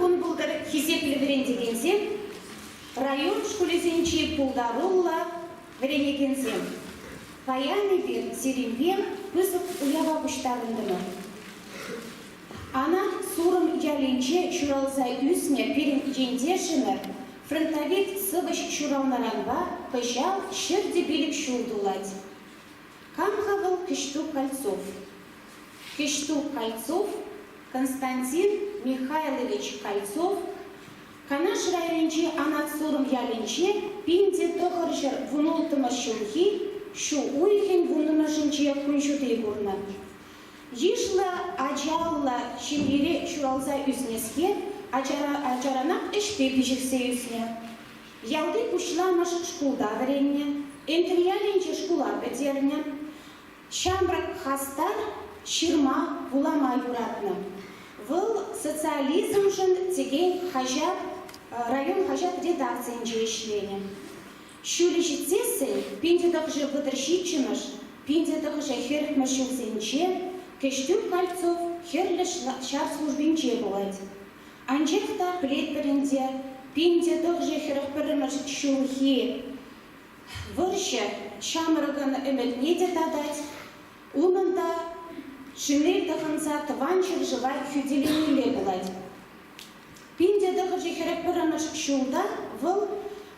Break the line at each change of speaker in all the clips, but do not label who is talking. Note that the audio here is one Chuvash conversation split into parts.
кун пултӑр, хисеплӗ вӗрентекенсем, район шкулӗсенчи пултаруллӑ вӗренекенсем! Паян эпир сирӗнпе пысӑк уява пуҫтарӑнтӑмӑр. Анат Сурӑм ялӗнче ҫуралса ӳснӗ пирӗн ентешӗмӗр, фронтовик сӑвӑҫ ҫуралнӑранпа кӑҫал 105 ҫул тулать. Кам-ха вӑл Кӗҫтук Кольцов? Кӗҫтук Кольцов, Константин Михайлович Кольцов, Канаш районӗнчи Анат Сурӑм ялӗнче 1916 ҫулхи ҫу уйӑхӗн вуннӑмӗшӗнче кун ҫути курнӑ. Йышлӑ ачаллӑ ҫемьере ҫуралса ӳснӗскер ачаранах ӗҫпе пиҫӗхсе ӳснӗ. Ялти пуҫламӑш шкулта вӗреннӗ, Энтриялӗнчи шкула пӗтернӗ. Ҫамрӑк хастар ҫырма, вулама юратнӑ. Вӑл социализмшӑн текен хаҫат район хаҫат редакцийӗнче ӗҫленӗ. Ҫулӗ ҫитсессӗн 1937-мӗш, 1940-мӗш ҫулсенче Кӗҫтюк Кольцов Хӗрлӗ Ҫар службинче пулать. Анчах та пӗлетпӗр ӗнтӗ, 1941 ҫулхи вӑрҫӑ ҫамрӑкӑн ӗмӗтне те татать, унӑн та шинель тӑхӑнса Тӑван ҫӗршыва хӳтӗлемелле пулать. 1941 ҫулта вӑл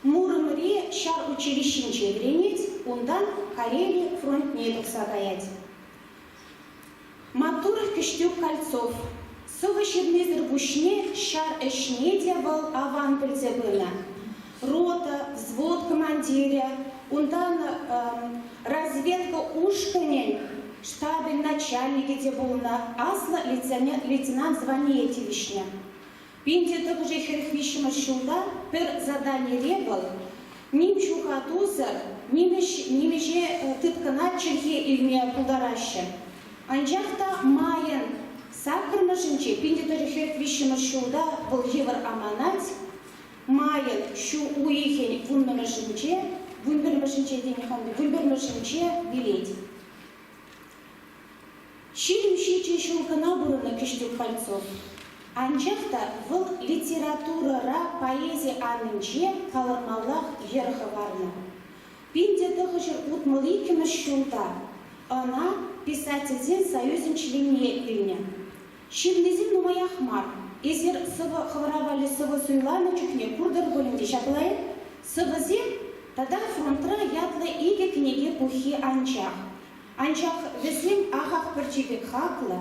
Муромри ҫар училищинче вӗренет, унтан Карели фронтне тухса каять. Маттур Кӗҫтюк Кольцов сӑвӑ ҫырнисӗр пуҫне ҫар ӗҫне те вӑл аван пӗлсе пынӑ. Рота, взвод командирӗ, унтан разведка ушкӑнӗн штабӗн начальникӗ те пулнӑ, аслӑ лейтенант звание тивӗҫнӗ. 1943 ҫулта пӗр заданире вӑл ним ҫухатусӑр нимӗҫ нимӗҫе тыткӑна чӗлхе илме пултараҫҫӗ. Анчах та майӑн саккӑрмӗшӗнче 1943 ҫулта вӑл йывӑр аманать, майӑн ҫу уйӑхӗн вуннӑмӗшӗнче, вунпӗрмӗшӗнче тенӗ-ха, вунпӗрмӗшӗнче вилет. 27 ҫул кӑна пурӑннӑ Кӗҫтюк Кольцов. Анчах та вӑл литературӑра поэзи анинче палӑрмаллах йӗр хӑварнӑ. 1962 ҫулта ӑна Писательсен союзӗн членне илнӗ. Ҫырнисем нумаях мар. Эсир сӑвӑ хӑвӑра валли сӑвӑ суйланӑ чухне куртӑр пуль ӗнтӗ ҫапла-и? Сӑвӑсем тата фронтра ятлӑ икӗ кӗнеке пуххи анчах. Анчах вӗсем ахах пӗрчи пек хаклӑ,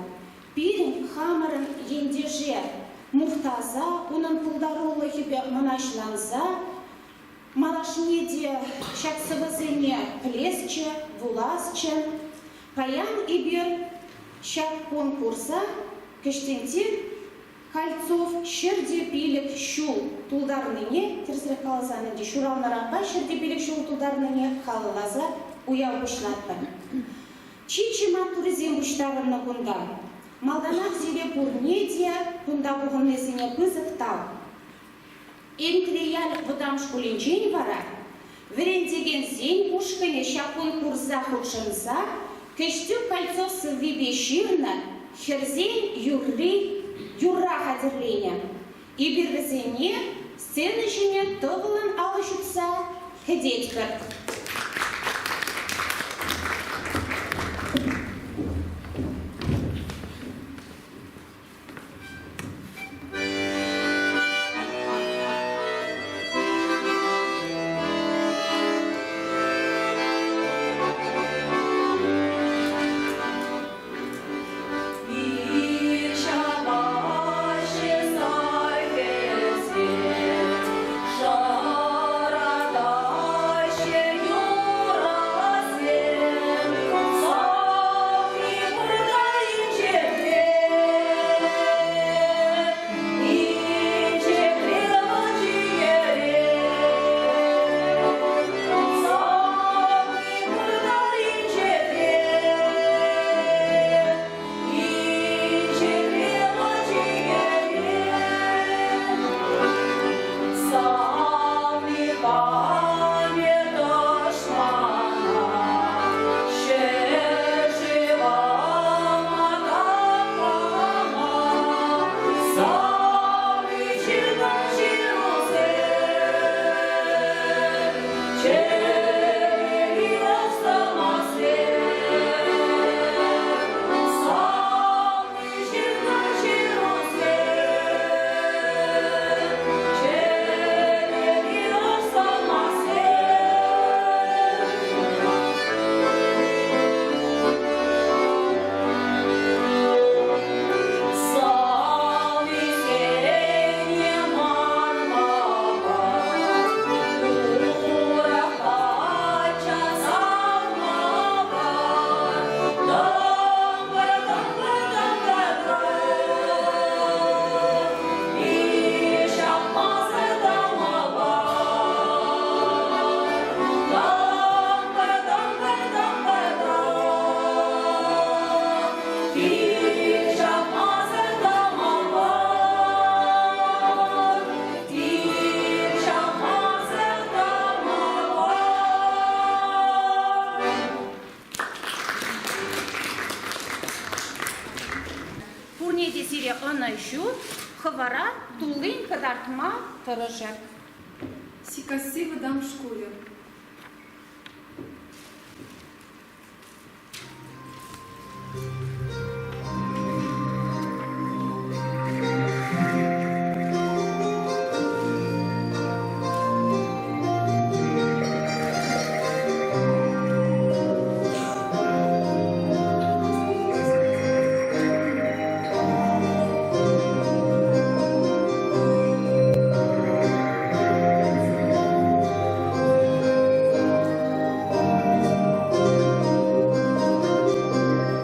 пирӗн хамӑрӑн ентеше мухтаса, унӑн пултарулӑхӗпе мӑнаҫланса малашне те ҫак сӑвӑсене пӗлесчӗ, вуласчӗ. Паян эпир ҫак конкурса Кӗҫтентин Кольцов 105 ҫул тултарнине, тӗрӗсрех каласан ӗнтӗ, ҫуралнӑранпа 105 ҫул тултарнине халалласа уяв пуҫлатпӑр. Чи-чи маттуррисем пуҫтарӑннӑ кунта. Малтанах сире пурне те, кунта пухӑннисене пысӑк тав. Энтрияль вӑтам шкулӗнчен вара вӗрентекенсен ушкӑнӗ ҫак конкурса хутшӑнса Кӗҫтюк Кольцов сӑввипе ҫырнӑ Хӗрсен юрри юрра хатӗрленӗ. Эпир вӗсене сцена ҫине тӑвӑллӑн алӑ ҫупса кӗтетпӗр.
Ҫапаҫҫӗ сар хӗсме, шӑратаҫҫӗ.
ӑнӑҫу, хӑвӑра туллин кӑтартма тӑрӑшӑр.
Сиккасси вӑтам шкулӗ.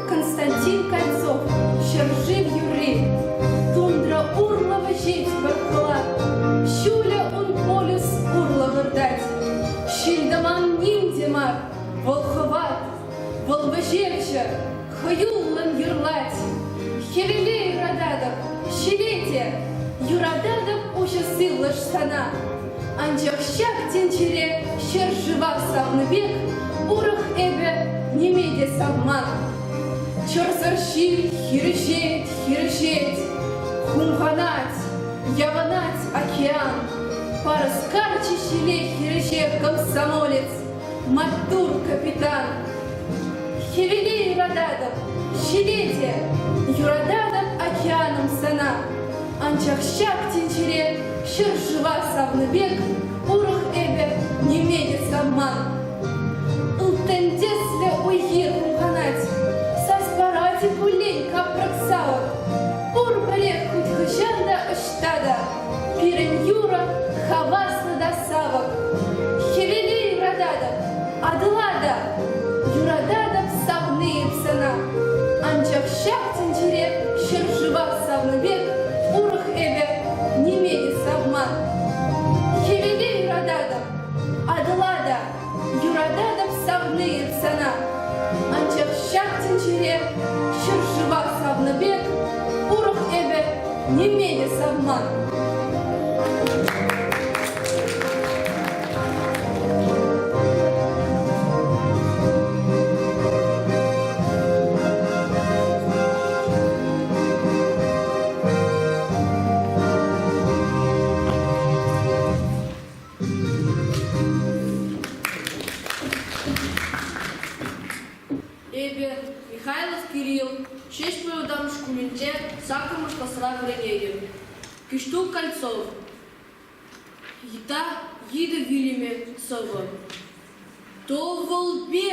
Константин Кольцов, ҫӗршыв юрри. Тундра урлӑ вӗҫет вӑркӑла, ҫулӗ ун полюс урлӑ выртать. Ҫил-тӑман ним те мар, вӑл хӑват, вӑл вӗҫевҫӗ, хӑюллӑн юрлать. Хӗвеле юрататӑп, ҫиле те, юрататӑп уҫӑ сывлӑш сана. Анчах ҫак тӗнчере ҫӗршыва савнӑ пек урӑх эпӗ ниме те савман. Чӑрсӑр ҫил хирӗҫет, хирӗҫет, хумханать, явӑнать океан. Парӑс карчӗ ҫиле хирӗҫе комсомолец, маттур капитан. Хӗвеле юрататӑп, ҫиле те, юрататӑп океанӑм сана. Анчах ҫак тӗнчере ҫӗршыва савнӑ пек урӑх эпӗ ниме те савман. Ылтӑн тӗслӗ уй-хир хумханать, сас парать-и пулин капрӑк савӑк. Пур пӗрех хуть хӑҫан та ӑҫта та пирӗн юрӑ хаваслӑ та савӑк. Хӗвеле юрататӑп, Атӑла та юрататӑп савнийӗм сана. Анчах ҫак тӗнчере ҫӗршыва савнӑ пек урӑх эпӗ ниме те савман. Хӗвеле юрататӑп, Атӑла та юрататӑп савнийӗм сана. Анчах ҫак тӗнчере ҫӗршыва савнӑ пек урӑх эпӗ ниме те савман.
Эпӗ, Михайлов Кирилл, Ҫеҫпӗл вӑтам шкулӗнче саккӑрмӗш класра вӗренетӗп. Кӗҫтук Кольцов. Йытта йытӑ вилӗмӗ сӑвӑ. Тӑвӑлпе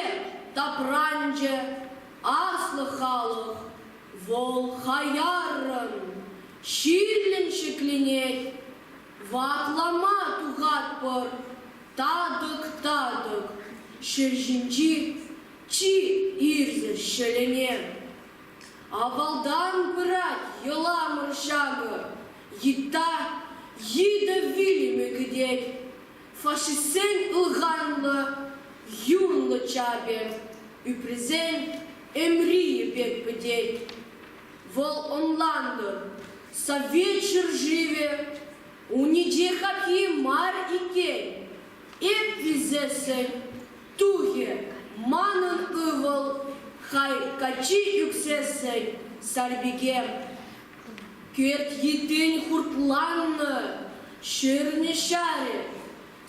тапранчӗ аслӑ халӑх, вӑл хаяррӑн, ҫиллӗн ҫӗкленет. Ваклама тухатпӑр татӑк-татӑк ҫӗр ҫинчи чи ирсӗр ҫӗлене. Авалтан пырать йӑламӑр ҫакӑ, йытта йытӑ вилӗмӗ кӗтет. Фашистсен ылханлӑ, юнлӑ чапӗ ӳпресен ӗмрийӗ пек пӗтет. Вӑл ӑнлантӑр, Совет ҫӗршывӗ униче хапхи мар иккен. Эп вилсессӗн тухӗ манӑн ывӑл, хай каччи ӳксессӗн Сарпике. Кӗрт йыттин хуртланнӑ ҫӗрнӗ ҫарӗ,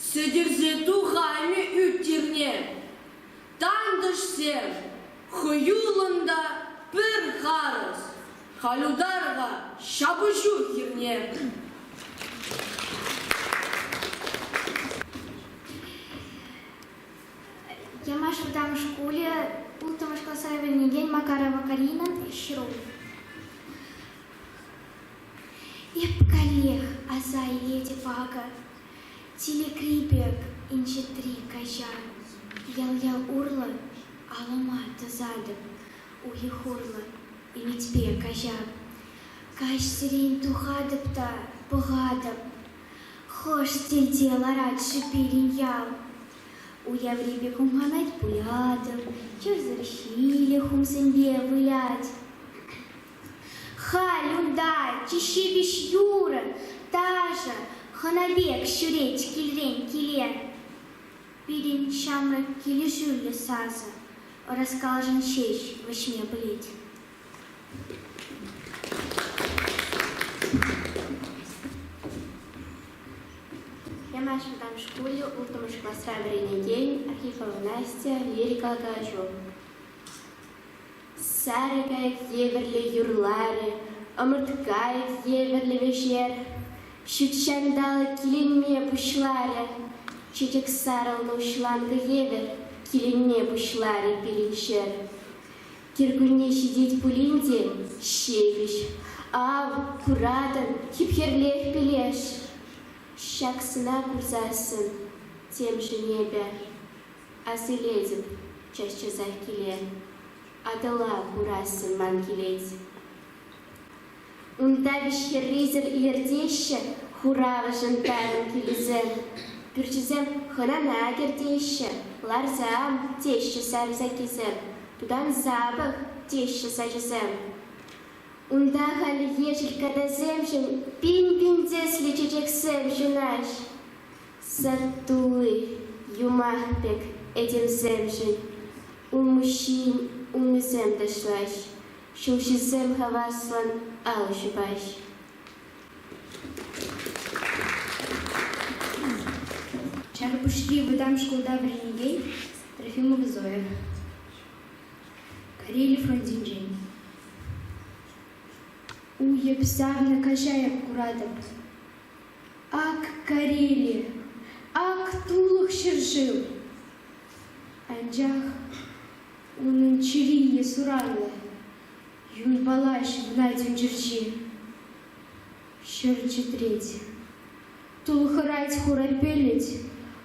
сӗтӗрсе тухаймӗ ӳт-тирне. Тантӑшсем хӑюллӑн та пӗр харӑс халь утар-ха ҫапӑҫу хирне.
Ямаш вӑтам шкулӗ улттӑмӗш класра вӗренекен Макарова Каринӑн ҫыру. Эп каллех аса илетӗп акӑ тӗлӗкри пек инҫетри каҫа ял-ял урлӑ алӑма тӑсатӑп уйӑх урлӑ ӗмӗтпе каҫа. Каҫсерен тухатӑп та пӑхатӑп хӑш тӗлте ларать-ши пирӗн ял? Уяври пек хумханать пулятӑп, чӑрсӑр ҫилӗ хумсемпе вылять. Халь унта чи ҫепӗҫ юрӑ, ташӑ, хӑна пек ҫӳрет килрен киле. Пирӗн ҫамрӑк килӗшӳллӗ сасӑ ӑраскалшӑн ҫеҫ вӗҫме пӗлет. Штанаш вӑтам шкулӗ улттӑмӗш класра вӗренекен Архипова Настя лирика калаҫу. Сарӑ кайӑк евӗрлӗ юрларӗ, ӑмӑрткайӑк евӗрлӗ вӗҫер. Ҫутҫанталӑк киленме пуҫларӗ, чечек сарӑлнӑ уҫланкӑ евӗр киленме пуҫларӗ пирӗн ҫӗр. Кӗркунне ҫитет пулин те ҫепӗҫ. Ав, куратӑн, хӗп-хӗрлех пилеш. Ҫак сӑна курсассӑн темшӗн эпӗ асилетӗп час-часах киле. Атӑла курассӑн ман килет. Унта вӗҫ-хӗррисӗр илӗртеҫҫӗ хуравшӑн тарӑн килӗсем. Пӳрчӗсем хӑнана кӗртеҫҫӗ, ларсам, теҫҫӗ сарсаккисем, тутанса пӑх, теҫҫӗ сачӗсем. Унта халь ешӗл катасемшӗн пин-пин тӗслӗ чечексем ҫунаҫ. Сад тулли юмах пек этемсемшӗн улмуҫҫин улмисем ташлаҫ. Ҫулҫисем хаваслӑн ал ҫупаҫ.
Чарпуҫри вӑтам шкулта вӗренекен Трофимова Зоя. Карели фронтӗнчен. Уйӑп савнӑ каҫа эп куратӑп. Ак Карели, ак тулӑх ҫӗршыв. Анчах Унӑн чӗрийӗ суранлӑ, юнпала ҫӑвӑнать ун чӗрҫи. Ҫӗр чӗтрет, тулхӑрать хура пӗлӗт,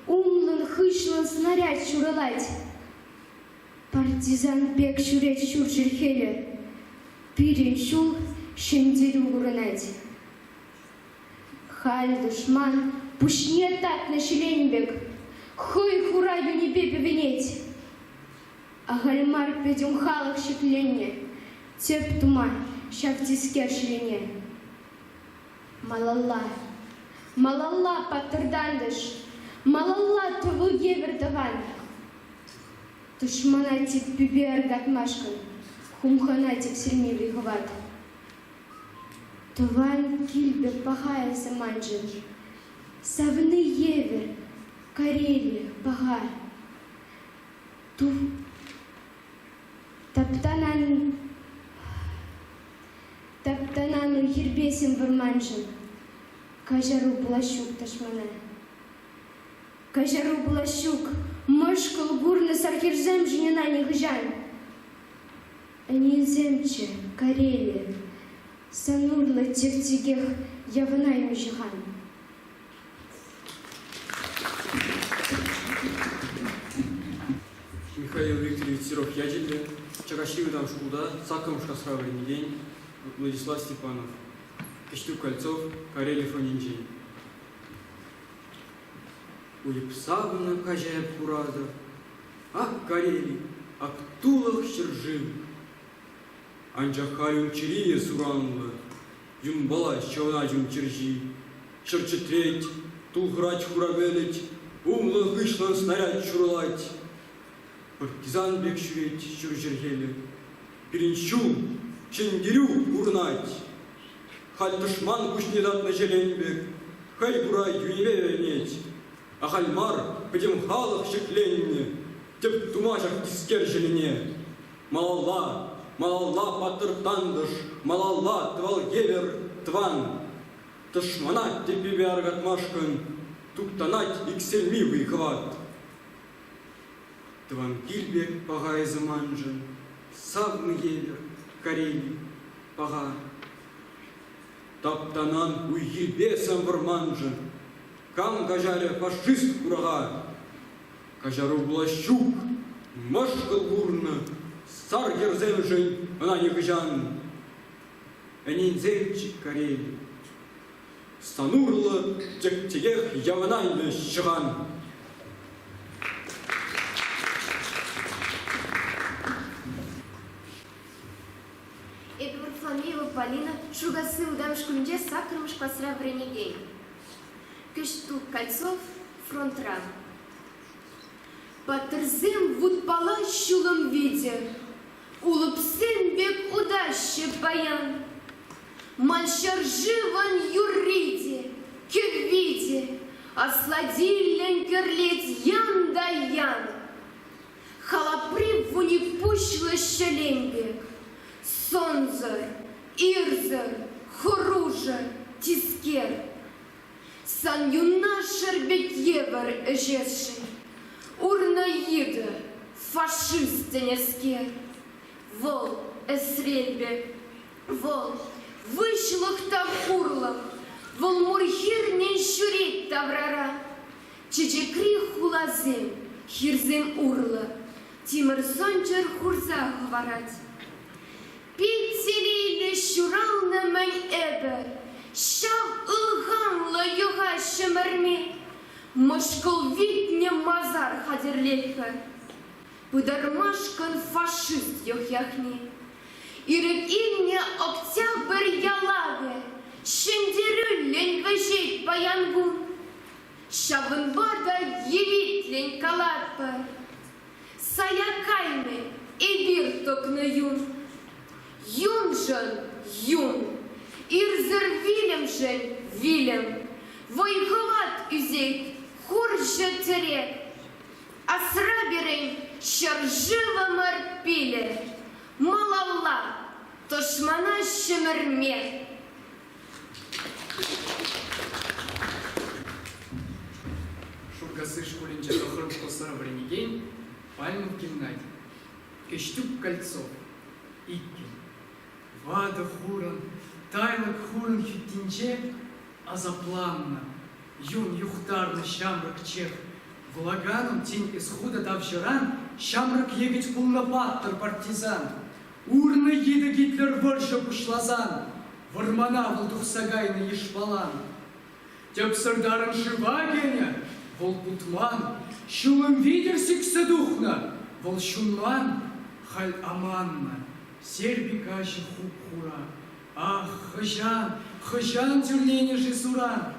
умлӑн-хыҫлӑн снаряд ҫурӑлать. Партизан пек ҫӳрет ҫурҫӗр хӗлӗ, пирӗн ҫул ҫӗнтерӳ курӑнать. Халь тӑшман пуҫне татнӑ ҫӗлен пек, хӑй хура юнӗпе пӗвенет. Ахаль мар пӗтӗм халӑх ҫӗкленнӗ, тӗп тума ҫав тискер ҫӗлене. Малалла, малалла, паттӑр тантӑш, малалла тӑвӑл евӗр тӑван. Тӑшмана типпипе аркатмашкӑн хумханать иксӗлми вӑй-хӑват. Тӑван кил пек паха эсӗ маншӑн, савни евӗр Карели паха. Таптанан таптанан уй-хирпе сӗм вӑрманшӑн каҫару пулас ҫук тӑшмана. Каҫару пулас ҫук, мӑшкӑл курнӑ сар хӗрсемшӗн ӑна нихӑҫан. Ӗненсемччӗ, Карели, сан урлӑ тек-текех явӑнаймӗ ҫӑхан.
Михаил Викторович Серов ячӗллӗ Чакаҫри вӑтам шкулта саккӑрмӗш класра вӗренекен Владислав Степанов, Кӗҫтюк Кольцов, Карели фронтӗнчен. Уйӑп савнӑ каҫа эп куратӑп, ак Карели, ак тулӑх ҫӗршыв. Анчах халь ун чӗрийӗ суранлӑ, юнпала ҫӑвӑнать ун чӗрҫи. Ҫӗр чӗтрет, тулхӑрать хура пӗлӗт, умлӑ-хыҫлӑн снаряд ҫурӑлать. Партизан пек ҫӳрет ҫурҫӗр хӗлӗ. Пирӗн ҫул, ҫӗнтерӳ курӑнать. Халь тӑшман куҫне татнӑ ҫӗлен пек, хӑй кура йӳнӗпе вӗренет. Ахаль мар пӗтӗм халӑх ҫӗкленнӗ, тӗп тума ҫак тискер ҫӗлене. Малалла, малалла, паттӑр тантӑш, малалла, тӑвал евӗр тӑван. Тӑшмана тӗппипе аркатмашкӑн туптанать иксӗлми вӑй-хӑват. Тӑван кил пек паха эсӗ маншӑн, савнӑ евӗр, Карели, паха. Таптанан уй-хирпе сӗм вӑрманшӑн, кам каҫарӗ фашист хураха? Каҫару пулас ҫук, мӑшкӑл курнӑ сар хӗрсемшӗн ӑна нихӑҫан. Ӗненсемччӗ Карели. Сан урлӑ тек-текех явӑнаймӗ ҫӑхан.
Эпӗ Варфоломеева Полина Шуркасси вӑтам шкулӗнче саккӑрмӗш класра вӗренекен. Кӗҫтук Кольцов фронтра. Паттӑрсем вутпала ҫулӑм витӗр, улӑпсем пек утаҫҫӗ паян. Ман ҫӗршывӑн юрри те, кӗвви те. Аслатиллӗн кӗрлет ян та ян. Халапри вуник пуҫлӑ ҫӗлен пек, сӑнсӑр, ирсӗр, хӑрушӑ, тискер. Сан юнна шерпет евӗр ӗҫесшӗн. Урнӑ йытӑ, фашист тенӗскер. Вӑл ӗсрел пек, вӑл выҫлӑх та хурлӑх, вӑл мур хирнӗн ҫӳрет таврара. Чечекри хуласем, хирсем урлӑ тимӗр сӑнчӑр хурса хӑварать. Пит телейлӗ ҫуралнӑ-мӗн эпӗ, ҫав ылханлӑ йӑха ҫӗмӗрме мӑшкӑл витнӗ масар хатӗрлетпӗр. Пытармашкӑн фашист йӑх-яхне. Ирӗк илнӗ Октябрь ялавӗ ҫӗнтерӳллӗн вӗҫет паян кун. Ҫавӑнпа та евитлӗн калатпӑр: сая каймӗ эпир тӑкнӑ юн. Юншӑн юн, ирсӗр вилӗмшӗн вилӗм, вӑй-хӑват ӳсет хурҫӑ тӗрек. Асра пирӗн ҫӗршывӑмӑр пилӗ, малалла тӑшмана ҫӗмӗрме.
Шуркасси шкулӗнче тӑххӑрмӗш класра вӗренекен Пальмов Геннадий, Кӗҫтюк Кольцов, иккӗн. Ватӑ хурӑн, тайлӑк хурӑн хӳттинче асапланнӑ, юн юхтарнӑ ҫамрӑк чех. Вулаканӑм тин эс ху та тавҫӑран ҫамрӑк йӗкӗт пулнӑ паттӑр партизан. Урнӑ йытӑ Гитлер вӑрҫӑ пуҫласан вӑрмана вӑл тухса кайнӑ йышпалан. Тӗпсӗр тарӑн шыва кӗнӗ, вӑл путман, ҫулӑм витӗр сиксе тухнӑ, вӑл ҫунман, халь аманнӑ, Серби каҫӗ хуп-хура. Ах, хӑҫан, хӑҫан тӳрленӗ-ши суран?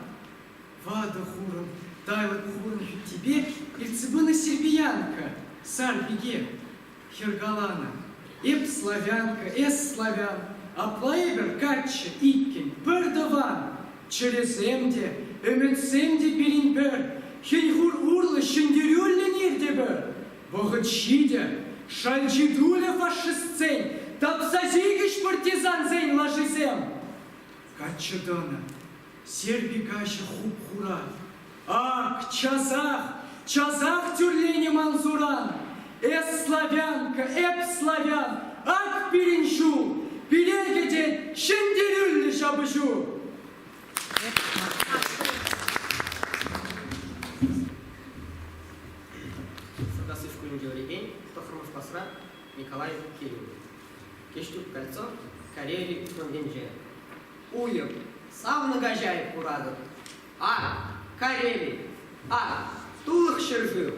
Ватӑ хурӑн, тайлӑк хурӑн хӳттипе иртсе пынӑ Сербиянка, сар пике. Хӗр каланӑ: Эп славянка, эс славян, апла эпӗр каччӑ иккӗн, пӗр тӑван. Чӗресем те, ӗмӗтсем те пирӗн пӗр, хӗн-хур урлӑ ҫӗнтерӳллӗн иртӗпӗр. Вӑхӑт ҫитӗ, шалчи тулӗ фашистсен, тапса сикӗҫ партизансен лашисем. Каччӑ тӑнӑ, Серби каҫӗ хуп-хура. Ак, часах, часах тӳрленӗ ман суран. Эс славянка, эп славян, ак пирӗн ҫул, пире кӗтет ҫӗнтерӳллӗ ҫапӑҫу.
Шуркасси шкулӗнче вӗрекен тӑххӑрмӗш класра Николай Кириллов. Кӗҫтюк Кольцов Карели фронтӗнче. Уйӑп, савнӑ каҫай куратӑп. А, Карели, а, тулӑх ҫӗршыв.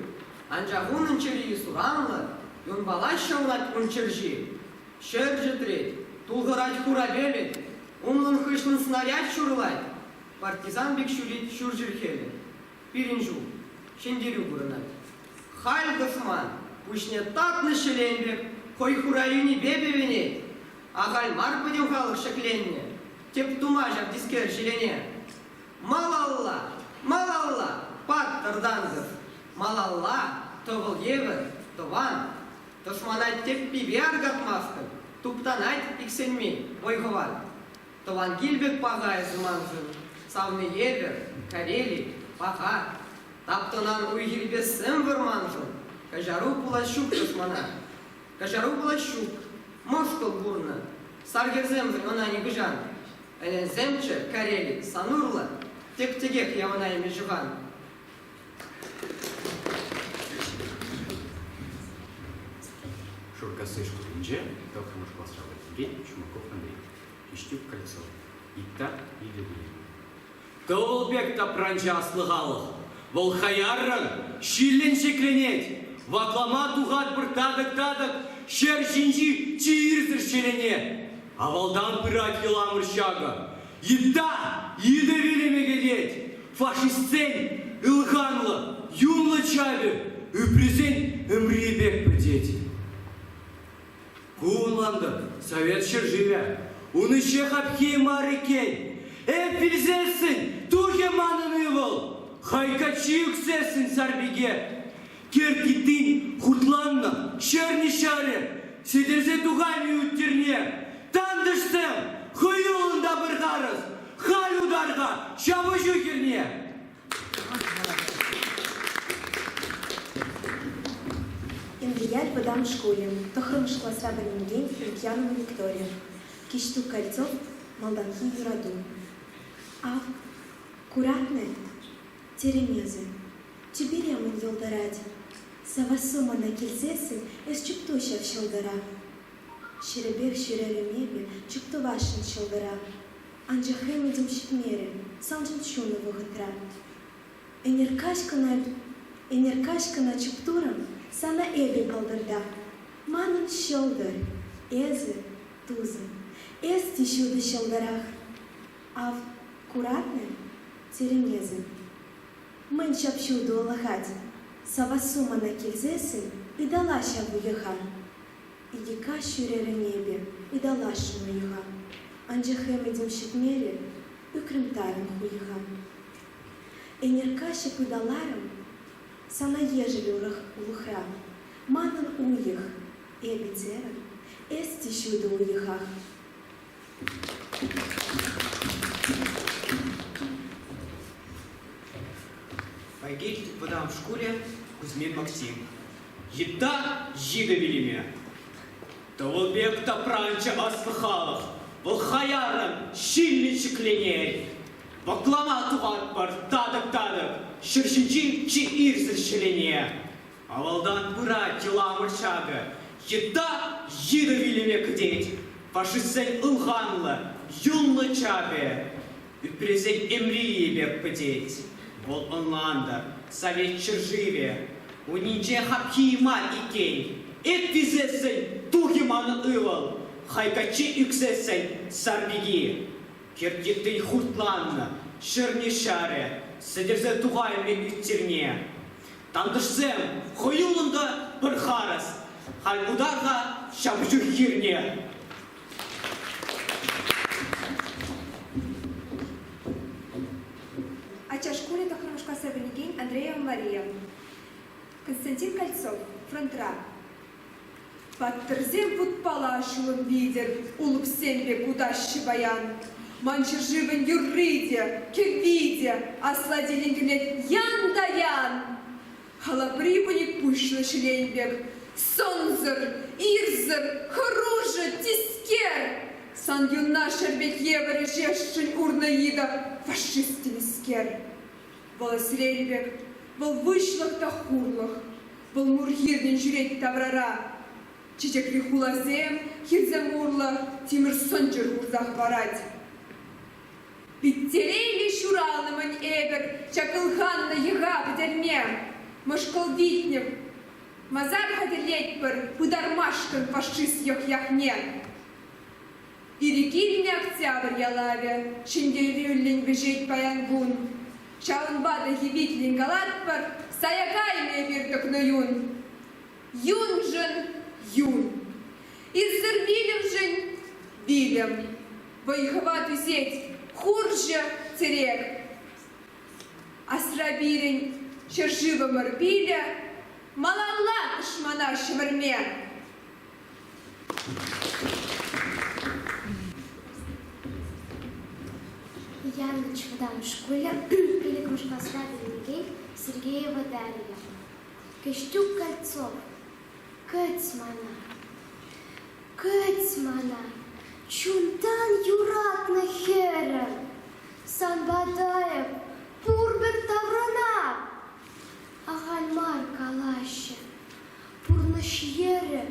Анчах унӑн чӗри суранлӑ, юнпала ҫӑлӑнать ун чӗрҫи. Ҫӗр чӗтрет, тулхӑрать хура пелӗт, умлӑн-хыҫлӑн снаряд ҫурӑлать. Партизан пек ҫӳрет ҫурҫӗр хӗлӗ. Пирӗн ҫул, ҫӗнтерӳ курӑнать. Халь тӑшман, пуҫне татнӑ ҫӗлен пек, хӑй хура юнӗпе пӗвенет. Ахаль мар пӗтӗм халӑх ҫӗкленнӗ, тӗп тума ҫав тискер ҫӗлене. Малалла, малалла, паттӑр Данзов, малалла, тӑвӑл евӗр, тӑван. Тӑшмана тӗппипе аркатмастӑп, туптанать иксӗлми вӑй-хӑват. Тӑван кил пек паха эсӗ маншӑн, савни евӗр, Карели, паха. Таптӑнан уй-хирпе сӗм вӑрманшӑн, каҫару пулас ҫук тӑшмана. Каҫару пулас ҫук, мӑшкӑл курнӑ, сар хӗрсемшӗн ӑна нихӑҫан. Ӗненсемччӗ, Карели, сан урлӑ, тек-текех явӑнаймӗ ҫӑхан.
Шуркасси шкулӗнче тӑххӑрмӗш класра вӗренекен Чумаков Андрей, Киҫтюк Кольцов, Итта Илӗпи.
Тӑвӑл пек тапранчӗ аслӑ халӑх. Вӑл хаяррӑн, ҫиллӗн ҫӗкленет. Ваклама тухатпӑр татӑк-татӑк ҫӗр ҫинчи чи ирсӗр ҫӗлене. Авалтан пырать йӑламӑр ҫакӑ. Йытта йытӑ вилӗмӗ кӗтет. Фашистсен ылханлӑ, юнлӑ чапӗ ӳпресен ӗмри пек пӗтет. Ку ӑнлантӑм, Совет ҫӗршывӗ. Ун ӗҫе хапхи мар иккен. Эп вилсессӗн тухӗ манӑн ывӑл. Хай каччи ӳксессӗн сарпике, Кӗрт йыттин хутланнӑ ҫӗрнӗ ҫарӗ, Сӗтӗрсе тухайми ӳт-тирне. Тантӑшсем, хӑюллӑн та пӗр харӑс, Халь утар-ха ҫапӑҫу хирне!
Энтрияль вӑтам шкулӗ, тӑххӑрмӗш класра вӗренекен Лукьянова Виктория, Киҫтук Кольцов «Малтанхи юрату». Ав, куратнӑ, терӗм эсӗ. Тӳпере мӗн йӑлтӑрать. Савассу мана килсессӗн эс чупту ҫав ҫӑлтӑра. Ҫӗрӗпех ҫӳрерӗм эпӗ чуптӑвасшӑн ҫӑлтӑра. Анчах ӗмӗтӗм ҫитмерӗ саншӑн ҫунӑ вӑхӑтра. Ӗнер каҫ кӑна ӗнер каҫ кӑна чуптурӑм сана эпӗ пӑлтӑрта. Манӑн ҫӑлтӑр, эсӗ, тусӑм, эс те ҫутӑ ҫӑлтӑрах. Ав, куратнӑ, терӗн эсӗ. Мӗн ҫап-ҫутӑ улӑхать. Савассу мана килсессӗн ытала ҫав уйӑха. Икӗ каҫ ҫӳрерӗм эпӗ, ыталасшӑн уйӑха. Анчах ӗмӗтӗм ҫитмерӗ, ӳкрӗм тарӑн хуйӑха. Ӗнер каҫӑп ыталарӑм сана ешӗл урӑх улӑхра. Манӑн уйӑх, эпӗ терӗм, эс те ҫутӑ уйӑхах.
Пайгилт вӑтам шкулӗ Кузьмин Максим. Йытта йытӑ вилӗме. Тӑвӑл пек тапранчӗ аслӑ халӑх, вӑл хаяррӑн ҫиллӗн ҫӗкленет. Ваклама тухатпӑр татӑк-татӑк ҫӗр ҫинчи чи ирсӗр ҫӗлене. Авалтан пырать йӑламӑр ҫакӑ, йытта йытӑ вилӗме кӗтет. Фашистсен ылханлӑ, юнлӑ чапӗ ӳпресен ӗмрийӗ пек пӗтет. Вӑл ӑнлантӑр, совет ҫӗршывӗ унӗнче хапхи мар иккен. Эп висессӗн тухӗ манӑн ывӑл, хай каччи ӳксессӗн сарпики. Кӗрт йыттин хуртланнӑ, ҫӗрнӗ ҫарӗ, сӗтӗрсе тухаймӗ ӳт-тирне. Тантӑшсем, хӑюллӑн та пӗр харӑс, халь утар-ха ҫапӑҫу хирне.
Ача шкулӗ тӑххӑрмӗш класра вӗренекен Андреева Мария. Константин Кольцов, фронтра. Паттӑрсем вутпала ҫулӑм витӗр улӑпсем пек утаҫҫӗ паян. Ман ҫӗршывӑн юрри те, кӗвви те аслатилен кӗрлет ян та ян. Халапри пӗчӗк пуҫлӑ ҫӗлен пек, сӑнсӑр, ирсӗр, хӑрушӑ, тискер. Сан юнна шерпет евӗр ӗҫесшӗн урнӑ йытӑ фашист тенӗскер. Вӑл ӗсрел пек, вӑл выҫлӑх та хурлӑх, вӑл мур хирнӗн ҫӳрет таврара. Чечекри хуласем, хирсем урлӑ тимӗр сӑнчӑр хурса хӑварать. Пит телейлӗ ҫуралнӑ-мӗн эпӗр ҫак ылханнӑ йӑха пӗтерме. Мӑшкӑл витнӗ масар хатӗрлетпӗр пытармашкӑн фашист йӑх-яхне. Ирӗк илнӗ Октябрь ялавӗ ҫӗнтерӳллӗн вӗҫет паян кун. Ҫавӑнпа та евитлӗн калатпӑр, сая каймӗ эпир тӑкнӑ юн. Юншӑн юн. Ирсӗр вилӗмшӗн вилӗм. Вӑй-хӑват ӳсет, хурҫӑ тӗрек. Асра пирӗн ҫӗршывӑмӑр пилӗ, малалла тӑшмана ҫӗмӗрме.
Янӑч вӑтам шкулӗ пиллӗкмӗш класра вӗренекен Сергеева Дарья. Кӗҫтюк Кольцов, кӗт мана, кӗт мана, чунтан юратнӑ хӗрӗм, санпа тайӑп пурпӗр таврӑнап. Ахаль мар калаҫҫӗ, Пурнӑҫ йӗрӗ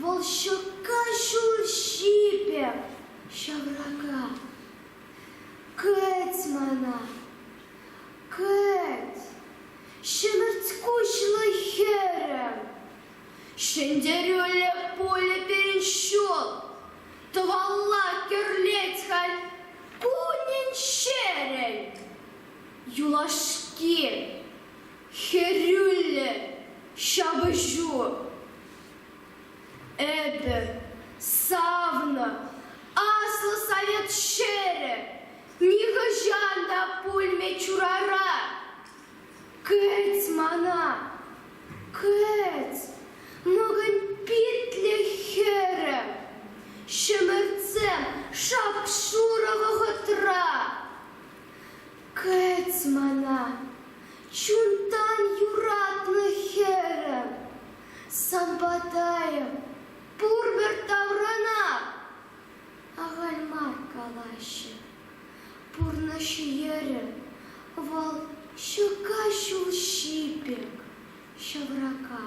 вӑл ҫӑка ҫулҫи пек ҫаврака. Кӗт мана, кӗт, ҫӗмӗрт куҫлӑ хӗрӗм. Ҫӗнтерӳллӗ пулӗ пирӗн ҫул, тӑвалла кӗрлет халь кунӗн-ҫӗрӗн. Юлашки Хӗрӳллӗ ҫапӑҫу. Эпӗ савнӑ аслӑ совет ҫӗрӗ нихӑҫан та пулмӗ чурара.
Кӗт мана, кӗт, мӑкӑнь питлӗ хӗрӗм, ҫӗмӗртсем шап-шурӑ вӑхӑтра. Кӗт мана, чунтан юратнӑ хӗрӗм, сан патайӑм пурпӗр таврӑнап. Ахаль мар калаҫҫӗ. Пурнӑҫ йӗрӗ вӑл ҫӑка ҫулҫи пек ҫаврака.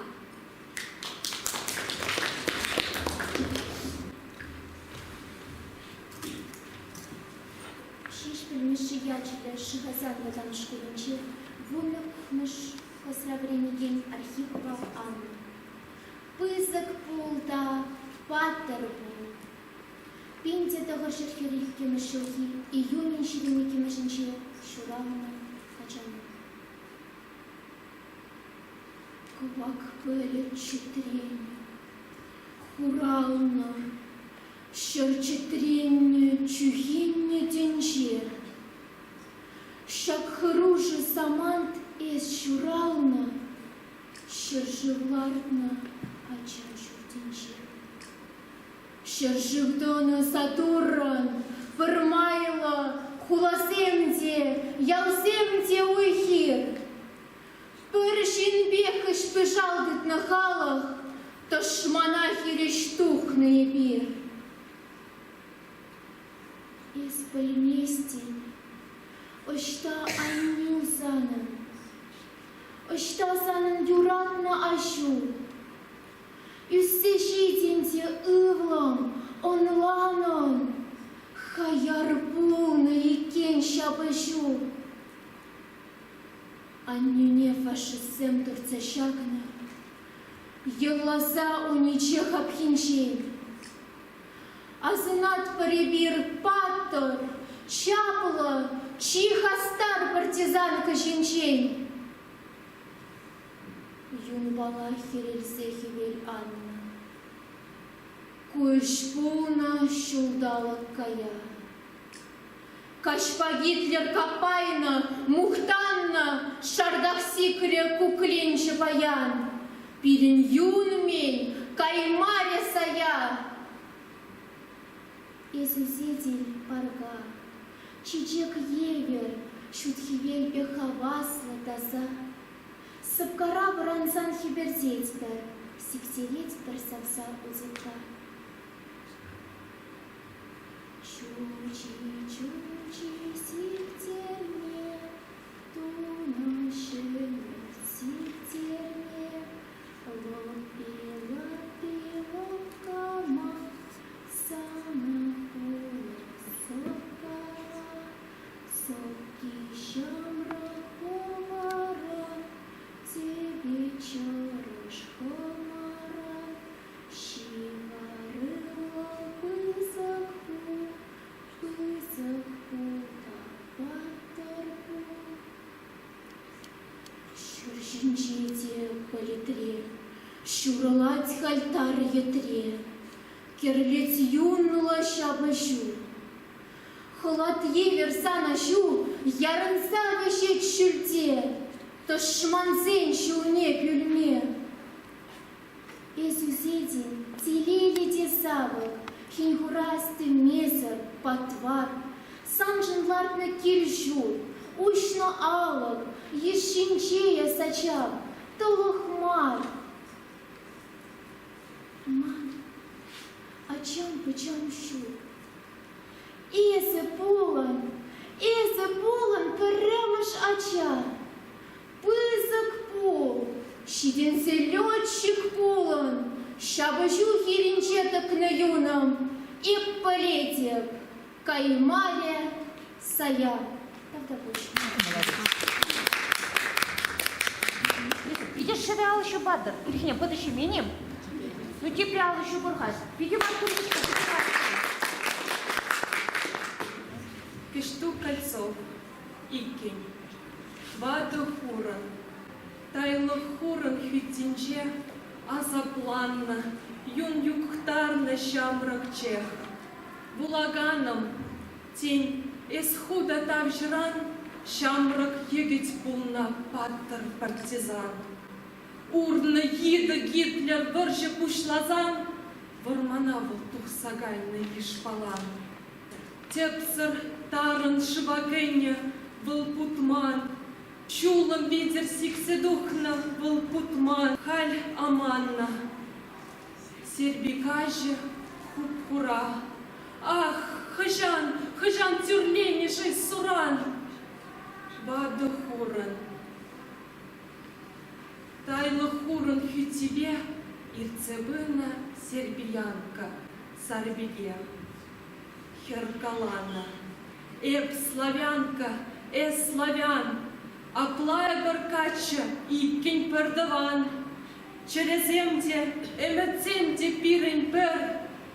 Ҫеҫпӗл Мишши ячӗллӗ Шӑхасан вӑтам шкулӗнче вуннӑмӗш класра вӗренекен Архипова Анна. Пысӑк пул та паттӑр пул. 1942 ҫулхи июнӗн 22-мӗшӗнче ҫуралнӑ ачана. Кӑвак пӗлӗт чӗтреннӗ, хуралнӑ, ҫӗр чӗтреннӗ, чӳхеннӗ тӗнче. Ҫак хӑрушӑ самант эс ҫуралнӑ, ҫӗршыв лартнӑ ача ҫуртӗнче. Ҫӗршыв тӑнӑ Сатуррӑн пӗрмайлӑ хуласем те, ялсем те уй-хир. Пӗр ҫын пек хӗҫ-пӑшал тытнӑ халӑх тӑшмана хирӗҫ тухнӑ эпир. Эс пӗлместӗн, ӑҫта аннӳ санӑн, ӑҫта санӑн юратнӑ аҫу? Ӳссе ҫитӗн те, ывлӑм, ӑнланӑн, хаяр пулнӑ иккен ҫапӑҫу. Аннӳне фашистсем туртса ҫакнӑ, йӑлласа униче хапхинчен. Асӑнатпӑр эпир паттӑр, чаплӑ, чи хастар партизанка ҫинчен. Юнпала хӗрелсе хӗвел аннӑ. Ку ӗҫ пулнӑ ҫулталӑк кая. Каҫпа Гитлер каппайнӑ, мухтаннӑ, шартах сикрӗ кукленчӗ паян. Пирӗн юн-мен каймарӗ сая. Эс ӳсетӗн парка, чечек евӗр, ҫут хӗвел пек хаваслӑ, таса. Сӑпкара вӑрансан хӗпӗртетпӗр, сиктеретпӗр савса утьӑкка. Чучи, чучи, сиктерме, тунӑ ҫӗмӗрт сиктерме, лӑппи-лаппи лӑпкама, сана пулас сӑпкара, сӑпки ҫамрӑк пулара, тӗпе чӑрӑш хӑмара, Ҫывӑруллӑ пысӑк пул, пысӑк пул та паттӑр пул. Ҫур ҫинче те пӗлӗтре ҫурӑлать халь тар йӗтре, кӗрлет юнлӑ ҫапӑҫу. Хӑлат евӗр сан аҫу ярӑнса вӗҫет ҫӳлте, тӑшмансен ҫулне пӳлме. Эс ӳсетӗн, телейлӗ те савӑк, хӗн-хура астивмесӗр, патвар. Саншӑн лартнӑ кил-ҫурт, уҫнӑ алӑк, йыш ҫинче эс ачам, тӑлӑх мар. Ман ачам-пӑчам ҫук. Эсӗ пулӑн, эсӗ пулӑн пӗрремӗш ача. Пысӑк пул, ҫитӗнсе летчик пулӑн, ҫапӑҫу хирӗнче тӑкнӑ юнӑм эп пӗлетӗп, каймарӗ сая. Тавтапуҫ.
Питӗ шӗвӗ алӑ ҫупатӑр. Ирхине пӑтӑ ҫимен-им? Ну, тепре алӑ ҫупӑр-ха. Питӗ маттур.
Кӗҫтук Кольцов, иккӗн. Ватӑ хурӑн, тайлӑк хурӑн хӳттинче асапланнӑ, юн юхтарнӑ ҫамрӑк чех. Вулаканӑм, тен, эс ху та тавҫӑран? Ҫамрӑк йӗкӗт пулнӑ паттӑр партизан. Урнӑ йытӑ Гитлер вӑрҫӑ пуҫласан вӑрмана вӑл тухса кайнӑ йышпала. Тӗпсӗр тарӑн шыва кӗнӗ вӑл путман, ҫулӑм витӗр сиксе тухнӑ вӑл путман, халь аманнӑ. Серпи каҫӗ хуп-хура. Ах, хӑҫан, хӑҫан тӳрленӗ-ши суран? Ватӑ хурӑн. Тайлӑ хурӑн хӳттипе иртсе пынӑ Сербиянка Сарпике. Хӗр каланӑ: Эп славянка, эс славян, апла эпӗр каччӑ иккӗн пӗртӑван. Чӗресем те, ӗмӗтсем те пирӗн пӗр,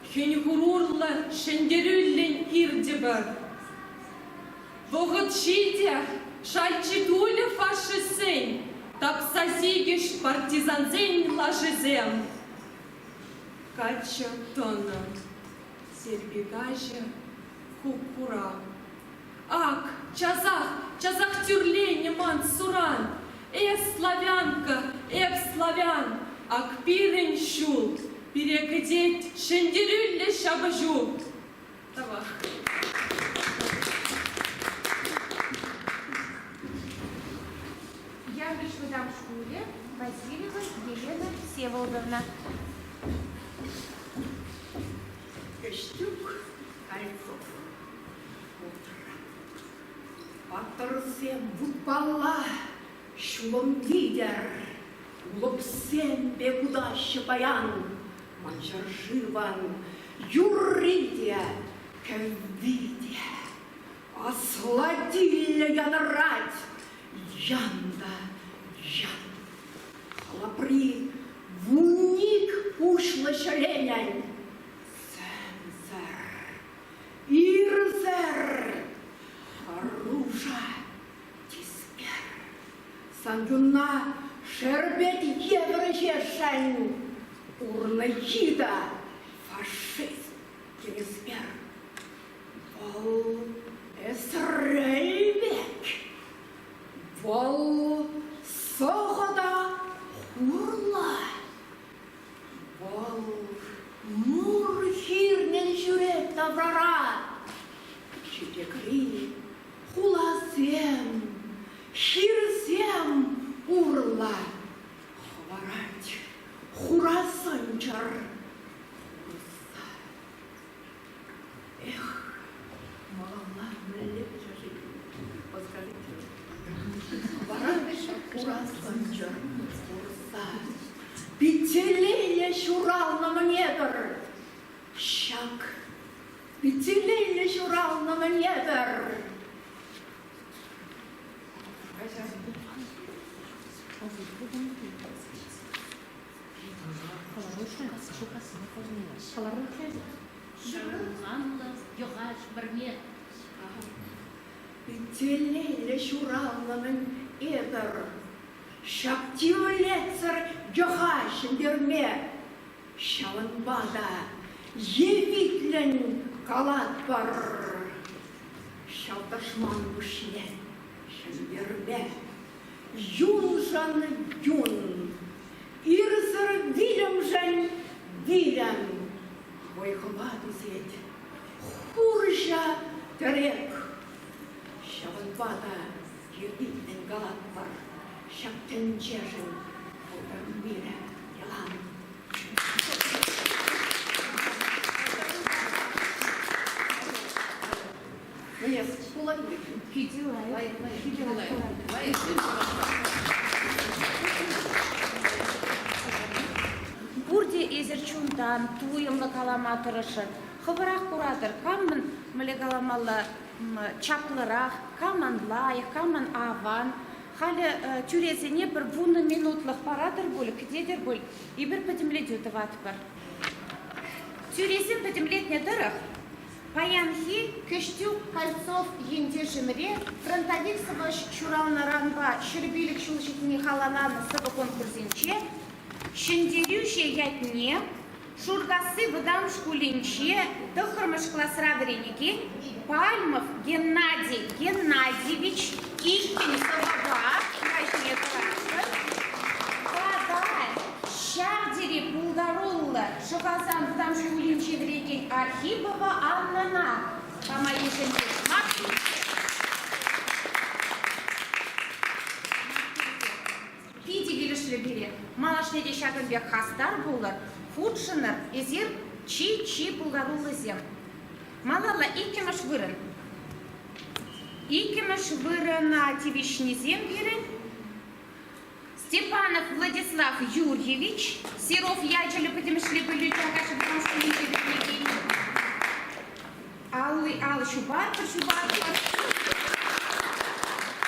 хӗн-хур урлӑ ҫӗнтерӳллӗн иртӗпӗр. Вӑхӑт ҫитӗ, шалчи тулӗ фашистсен, тапса сикӗҫ партизансен лашисем. Каччӑ тӑнӑ, Серпи каҫӗ хуп-хура. Ак, часах, часах тӳрленӗ ман суран. Эс славянка, эп славян, ак пирӗн ҫул, пире кӗтет ҫӗнтерӳллӗ ҫапӑҫу. Тавах.
Янкӑлч вӑтам шкулӗ Васильева Елена Всеволодовна.
Кӗҫтюк Кольцов пултӑр. Паттӑрсем вутпалла ҫулӑм витӗр, улӑпсем пек утаҫҫӗ паян ман ҫӗршывӑн юрри те, кӗвви те. Аслатиллӗ янӑрать ян та ян. Халапри вуник пуҫлӑ ҫӗленӗн сӗмсӗр, ирсӗр, хӑрушӑ тискер. Сан юнна шерпет евӗр ӗҫесшӗн урнӑ йытӑ фашист тенӗскер. Вӑл эсрел пек. Вӑл сӑхӑ та хурлӑ. Вӑл мур хирнӗн ҫӳрет таврара. Чечекри хуласем, хирсем урлӑ хӑварать хура сӑнчӑр хурса. Эх, малалла мӗнле пӗчӗ-ши? Подскажите. Вара хура сӑнчӑр курса пит телейлӗ ҫуралнӑ мӗне-тӗр. Ҫак пит телейлӗ ҫуралнӑ мӗне-тӗр.
Ҫӑмӑлланлӑ йӑхаш вӗрме.
Телейлӗ ҫуралнӑ-мӗн эпӗр, ҫак тивлетсӗр йӑха ҫӗнтерме. Ҫавӑнпа та евитлӗн калатпӑр, ҫав тӑшман пуҫне ҫӗнтерме. Юншӑн юн, ирсӗр вилӗмшӗн вилӗм. Вӑй-хӑват ӳсет, хурҫӑ тӗрек. Ҫавӑнпа та евитлӗн калатпӑр, ҫак тӗнчешӗн пултӑр мирӗ ялан.
Пурте эсир чунтан туйӑмлӑ калама тӑрӑшӑр. Хӑвӑрах куратӑр, камӑн мӗнле каламалла чаплӑрах, камӑн лайӑх, камӑн аван. Халӗ тӳресене пӗр вунӑ минутлӑх паратӑр пуль, кӗтетӗр пуль, эпир пӗтӗмлетӳ тӑватпӑр. Тӳресем пӗтӗмлетнӗ тӑрӑх, Паянхи Кӗҫтюк Кольцов ентешӗмӗре фронтовик сӑвӑҫ ҫуралнӑранпа 105 ҫул ҫитни халалланӑ сӑвӑ конкурсӗнче ҫӗнтерӳҫӗ ятне Шуркасси вӑтам шкулӗнче тӑххӑрмӗш класра вӗренекен Пальмов Геннадий Геннадьевич. Иккӗн сӑвӑпа ура ҫине тӑратпӑр. Тата ҫав тери пултаруллӑ Шӑхасан вӑтам шкулӗнче вӗрекен Архипова Аннӑна пама йышӑнчӗҫ. Питӗ килӗшрӗ пире. Малашне те ҫакӑн пек хастар пулӑр, хутшӑнӑр. Эсир чи-чи пултаруллисем. Малалла иккӗмӗш вырӑн. Иккӗмӗш вырӑна тивӗҫнисем пирӗн Степанов Владислав Юрьевич, Серов ячӗллӗ пӗтӗмӗшле пӗлӳ Чакаҫ вӑтам шкулӗнче вӗренекен. Алли ал ҫупатпӑр, ҫупатпӑр.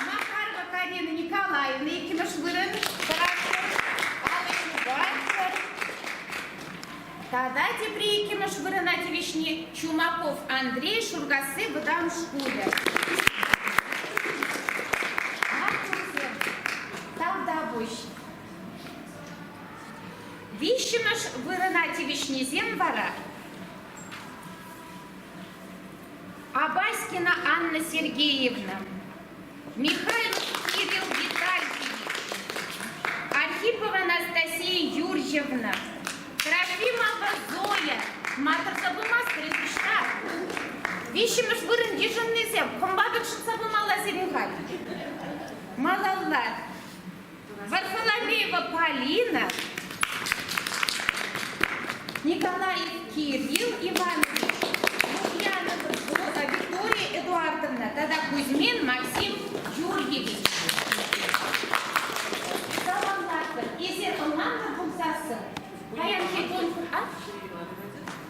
Макарова Карина Николаевна иккӗмӗш вырӑн тӑратпӑр. Алӑ ҫупатпӑр. Тата тепри иккӗмӗш вырӑна тивӗҫни Чумаков Андрей Шуркасси вӑтам шкулӗ. Маттурсем, тавтапуҫ. Виҫҫӗмӗш вырӑна тивӗҫнисем вара Абаськина Анна Сергеевна, Михайлов Кирилл Витальевич, Архипова Анастасия Юрьевна, Трофимова Зоя, макӑрса пымастӑр ӑҫта? Виҫҫӗмӗш вырӑн йышӑннисем кӑмпа пек шӑтса пымалла сирӗн халь. Малалла. Варфоломеева Полина, Николаев Кирилл Иванович, Лукьянова Виктория Эдуардовна тата Кузьмин Максим Юрьевич. Саламлатпӑр. Эсир ӑнлантӑр пулсассӑн, паянхи конкурс... А?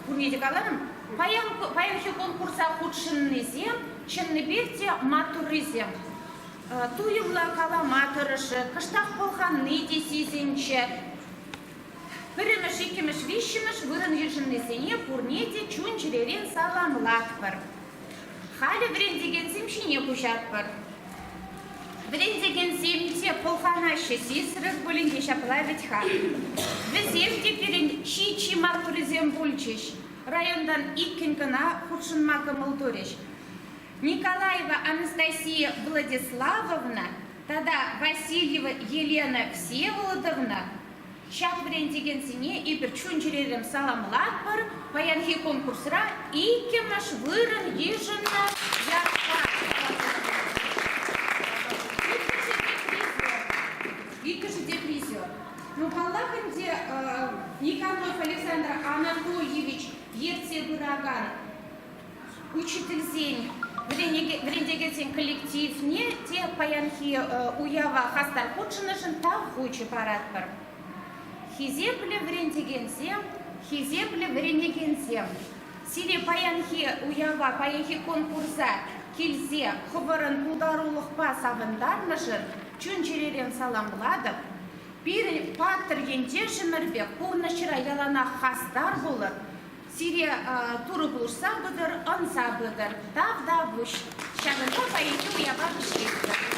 Пурне те каларӑм. Паян, паянхи конкурса хутшӑннисем чӑннипех те маттуррисем. Туйӑмлӑ калама тӑрӑшӗ, кӑштах пӑлханни те сисӗнчӗ. Пӗрремӗш, иккӗмӗш, виҫҫӗмӗш вырӑн йышӑннисене пурне те чун-чӗререн саламлатпӑр. Халӗ вӗрентекенсем ҫине куҫатпӑр. Вӗрентекенсем те пӑлханаҫҫӗ, сисрӗр пулин те ҫапла вӗт-ха. Вӗсем те пирӗн чи-чи маттуррисем пулчӗҫ. Районтан иккӗн кӑна хутшӑнма кӑмӑл турӗҫ. Николаева Анастасия Владиславовна тата Васильева Елена Всеволодовна ҫак вӗрентекенсене эпир чун-чӗререн саламлатпӑр. Паянхи конкурсра иккӗмӗш вырӑн йышӑннӑ ятпа. Иккӗшӗ те призер. Ну, паллах ӗнтӗ, Николаев Александр Анатольевич ертсе пыракан Учительсен, вӗрентекенсен коллективне те паянхи уява хастар хутшӑннӑшӑн тав хучӗ паратпӑр. Хисеплӗ вӗрентекенсем, хисеплӗ вӗренекенсем, сире паянхи уява, паянхи конкурса килсе хӑвӑрӑн пултарулӑхпа савӑнтарнӑшӑн чун-чӗререн саламлатӑп. Пирӗн паттӑр ентешӗмӗрпе пурнӑҫра яланах хастар пулӑр, Сире Турӑ пулӑшса пытӑр, ӑнса пытӑр. Тавтапуҫ. Ҫакӑнпа паянхи уява вӗҫлетпӗр.